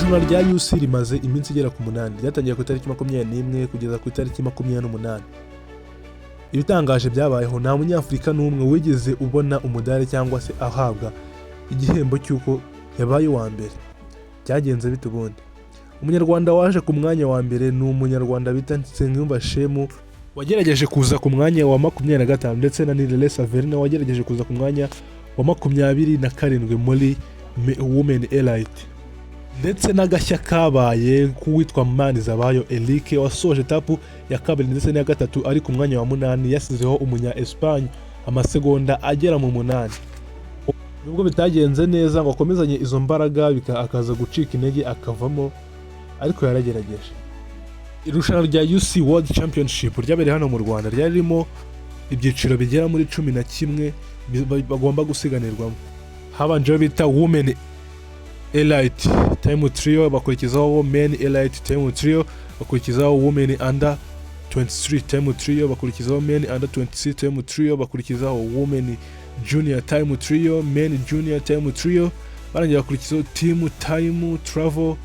Irushanwa rya UCI rimaze iminsi igera ku 8, ryatangiye ku itariki 21 kugeza ku itariki 28. Ibitangaje byabayeho, nta Munyafurika n'umwe wigeze ubona umudari cyangwa se ahabwa igihembo cy'uko yabaye uwa mbere. Byagenze bite ubundi? Umunyarwanda waje ku mwanya wa mbere ni Umunyarwanda bita Nsengiyumva Shemu, wagerageje kuza ku mwanya wa 25, ndetse na Nirere Saverina wagerageje kuza ku mwanya wa 27 muri Women Elite, ndetse n'agashya kabaye k'uwitwa Manizabayo Eric, wasoje etape ya kabiri ndetse n'iya gatatu ari ku mwanya wa 8, yasizeho umunya Espagne amasegonda agera mu 8. Nubwo bitagenze neza ngo akomezanye izo mbaraga, akaza gucika intege akavamo, ariko yaragerageje. Irushanwa rya UCI World Championship ryabereye hano mu Rwanda ryari ririmo ibyiciro bigera muri 11 bagomba gusiganirwamo. Habanjeho bita Women Elite Time Trial, bakurikizaho Men Elite Time Trial, bakurikizaho Women Under 23 Time Trial, bakurikizaho Men Under 26 Time Trial, bakurikizaho Women Junior Time Trial, Men Junior Time Trial, barangira bakurikizaho Team Time Trial,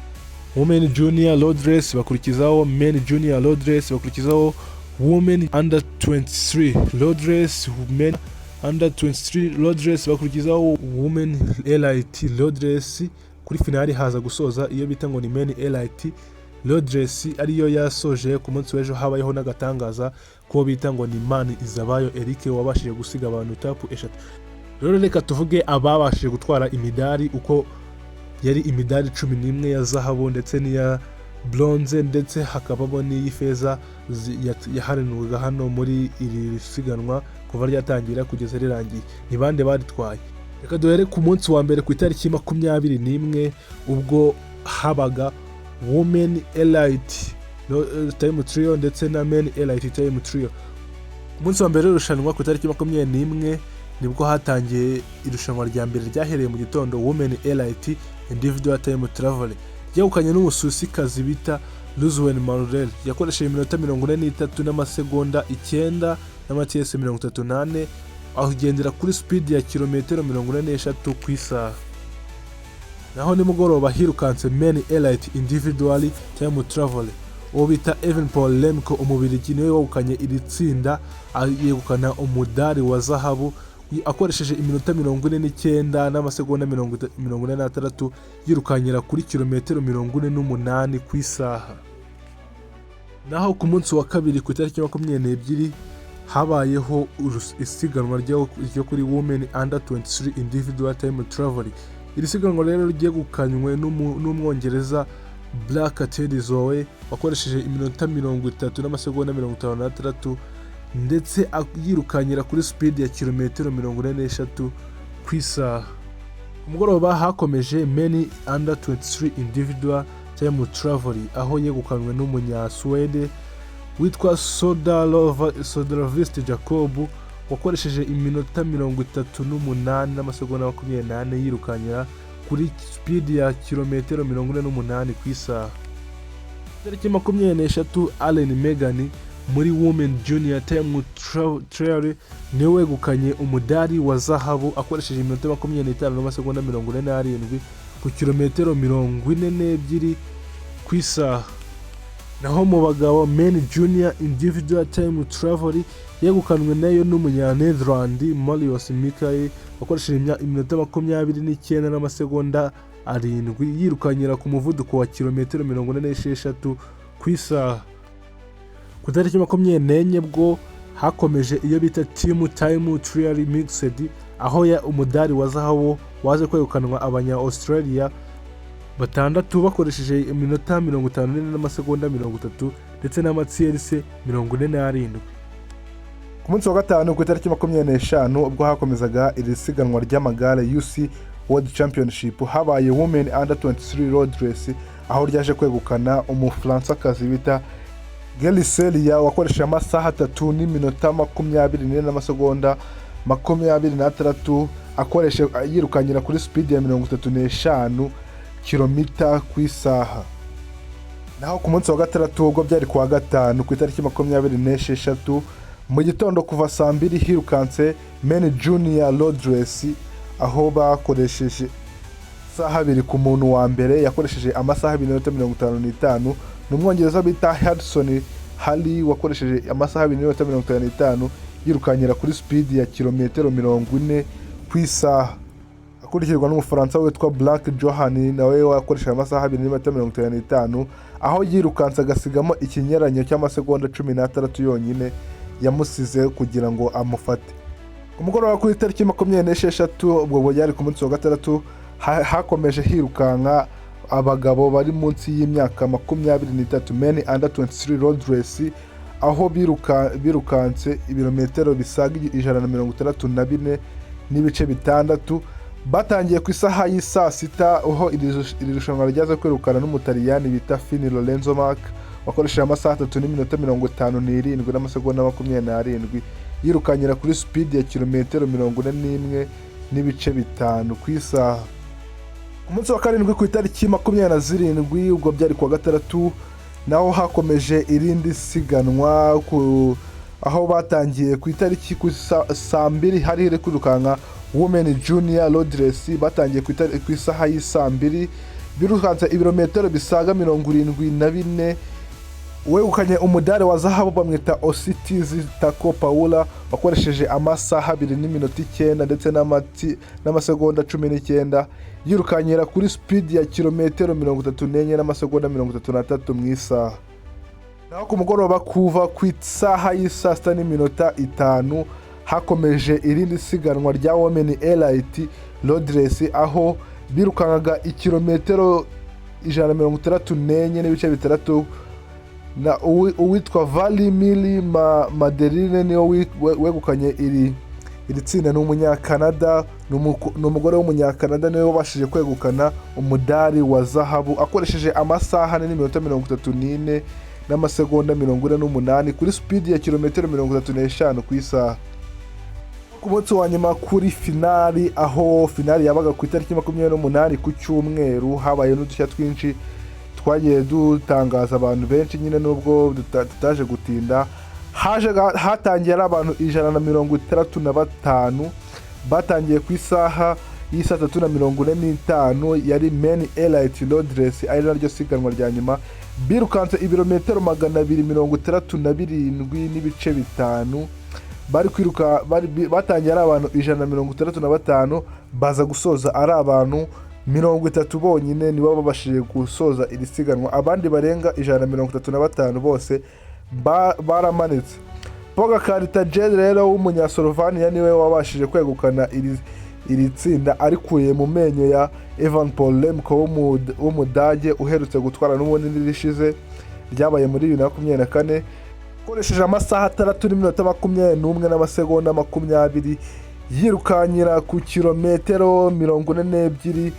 Women Junior Road Race, bakurikizaho Men Junior Road Race, bakurikizaho Women Under 23 Road Race, Men Under 23 Road Race, bakurikizaho Women Elite Road Race. Kuri finali haza gusoza iyo bita ngo ni Men Elite Road Race, ariyo yasoje ku munsi w'ejo. Habayeho n'agatangaza ko bita ngo ni Manizabayo Eric, wabashije gusiga abantu etape 3. Rero reka tuvuge ababashije gutwara imidari, uko yari imidari 11 ya zahabu ndetse n'iya bronze, ndetse hakabamo n'iy'ifeza yaharanirwaga hano muri iri siganwa kuva ryatangira kugeza rirangiye. Ni bande baritwaye? Reka duhere ku munsi wa mbere, ku itariki 21, ubwo habaga Women Elite Time Trial ndetse na Men Elite Time Trial. Ku munsi wa mbere w'irushanwa, ku itariki 21, nibwo hatangiye irushanwa rya mbere ryahereye mu gitondo, Women Elite Individual Time Trial, ryegukanye n'Umusuwisikazi bita Luzwen Maurer. Yakoresheje iminota 43 n'amasegonda 9 n'amatiyesi 34, agendera kuri speed ya kilometero 43 ku isaha. Naho nimugoroba hirukanse Men Elite Individual Time Trial. Uwo bita Evenepoel Remco, Umubirigi, niwe wegukanye iri tsinda, yegukana umudari wa zahabu akoresheje iminota 49 n'amasegonda 46, yirukankira kuri kilometero 48 ku isaha. Naho ku munsi wa kabiri, ku itariki 22, habayeho isiganwa ryo kuri Women Under 23 Individual Time Trial. Iri siganwa rero ryegukanywe n'Umwongereza Black Teddy Zoe, wakoresheje iminota 30 n'amasegonda 56, ndetse yirukankira kuri speed ya kilometero 43 ku isaha. Ku mugoroba hakomeje Men Under 23 Individual Time Trial, aho yegukanwe n'Umunyasuwede witwa Soderlvist Jacob, wakoresheje iminota 38 n'amasegonda 24, yirukankira kuri speed ya kilometero 48 ku isaha. Tariki 23, Allen Megan muri Women Junior Time Trial niwe wegukanye umudari wa zahabu, akoresheje iminota 25 n'amasegonda 47 ku kilometero 42 ku isaha. Naho mu bagabo, Men Junior Individual Time Trial yegukanwe nayo n'Umunyanederland Marius Michael, wakoresheje iminota 29 n'amasegonda 7, yirukankira ku muvuduko wa kilometero 46 ku isaha. Ku itariki 24 bwo hakomeje iyo bita Team Time Trial Mixed, aho ya umudari wa zahabu waje kwegukanwa abanya Australia batandatu, bakoresheje iminota 54 n'amasegonda 30 ndetse n'amatiyerisi 47. Ku munsi wa gatanu, ku itariki 25, ubwo hakomezaga iri siganwa ry'amagare UCI World Championship, habaye Women Under 23 Road Race, aho ryaje kwegukana Umufaransakazi bita Geriselia, wakoresheje amasaha 3 n'iminota 24 n'amasegonda 26, akoresha yirukankira kuri speed ya 35 kilomita ku isaha. Naho ku munsi wa gatandatu, ubwo byari ku wa gatanu, ku itariki 26, mu gitondo kuva saa 2 hirukanse Men Junior Road Race, aho bakoresheje Amasaha 2 ku muntu wa mbere yakoresheje amasaha 2 n'iminota 55. Ni Umwongereza bita Hudson Harry wakoresheje amasaha 2 n'iminota 55, yirukankira kuri speed ya kilometero 40 ku isaha, akurikirwa n'Umufaransa witwa Black Johan, nawe wakoresheje amasaha 2 n'iminota 55, aho yirukanse agasigamo ikinyuranyo cy'amasegonda 16 yonyine yamusize kugira ngo amufate. Ku mugoroba ku itariki 26, ubwo byari ku munsi wa gatandatu, hakomeje hirukanka abagabo bari munsi y'imyaka 23, men under 23 road race, aho birukanse ibirometero bisaga 164.6. Batangiye ku isaha y'i saa 6, aho iri rushanwa ryaza kwirukana n'Umutaliyani bita Fini Lorenzo Mark wakoresheje amasaha 3 n'iminota 57 n'amasegonda 27, yirukanyira kuri speed ya kilometero 41.5 ku isaha. Ku munsi wa karindwi ku itariki 27, ubwo byari kuwa gatandatu, naho hakomeje irindi siganwa aho batangiye ku itariki ku saa 2, hari hari kwirukanka women junior road race. Batangiye ku isaha y'i saa 2, birukanse ibirometero bisaga 74. Wegukanye umudari wa zahabu bamwita Ositizi Tako Paula, wakoresheje amasaha 2 n'iminota 9 ndetse n'amasegonda 19, yirukanyira kuri speed ya kilometero 34 n'amasegonda 33 mu isaha. Naho ku mugoroba, kuva ku isaha y'i saa 6 n'iminota 5, hakomeje irindi siganwa rya women elite road race, aho birukankaga ikirometero 164.6, na uwitwa Valimiri Madeline niwe wegukanye iri tsinda. Ni Umunyakanada, ni umugore w'Umunyakanada, niwe wabashije kwegukana umudari wa zahabu akoresheje amasaha 4 n'iminota 34 n'amasegonda 48 kuri speed ya kilometero 35 ku isaha. Ku munsi wa nyuma kuri finali, aho finali yabaga ku itariki 28 ku cyumweru, habaye n'udushya twinshi twagiye dutangaza abantu benshi nyine. Nubwo tutaje gutinda, hatangiye ari abantu 165. Batangiye ku isaha y'i saa 3:45, yari men elite road race, ari naryo siganwa rya nyuma. Birukanse ibirometero 267.5. Bari kwiruka batangiye ari abantu 165, baza gusoza ari abantu 30 bonyine nibo babashije gusoza iri siganwa. Abandi barenga 135 bose baramanitse. Pogacar Tadej rero w'Umunyasolovaniya niwe wabashije kwegukana iri tsinda, arikuye mu menyo ya Evenepoel Remco w'Umudage uherutse gutwara n'ubundi n'irishize ryabaye muri 2024, akoresheje amasaha 6 n'iminota 21 n'amasegonda 20, yirukanyira ku kilometero 42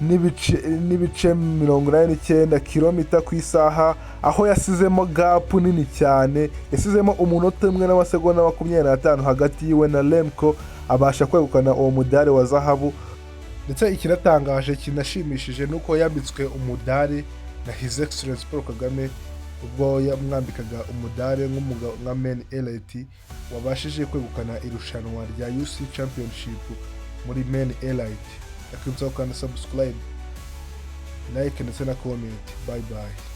n'ibice 89 kilomita ku isaha, aho yasizemo gap nini cyane, yasizemo umunota umwe n'amasegonda 25 hagati yiwe na Remco, abasha kwegukana uwo mudari wa zahabu. Ndetse ikinatangaje kinashimishije ni uko yambitswe umudari na His Excellence Paul Kagame, ubwo yamwambikaga umudari nka men elite wabashije kwegukana irushanwa rya UC Championship muri men elite. Ndakwibutsa gukanda subscribe, like ndetse na comment. Bye bye.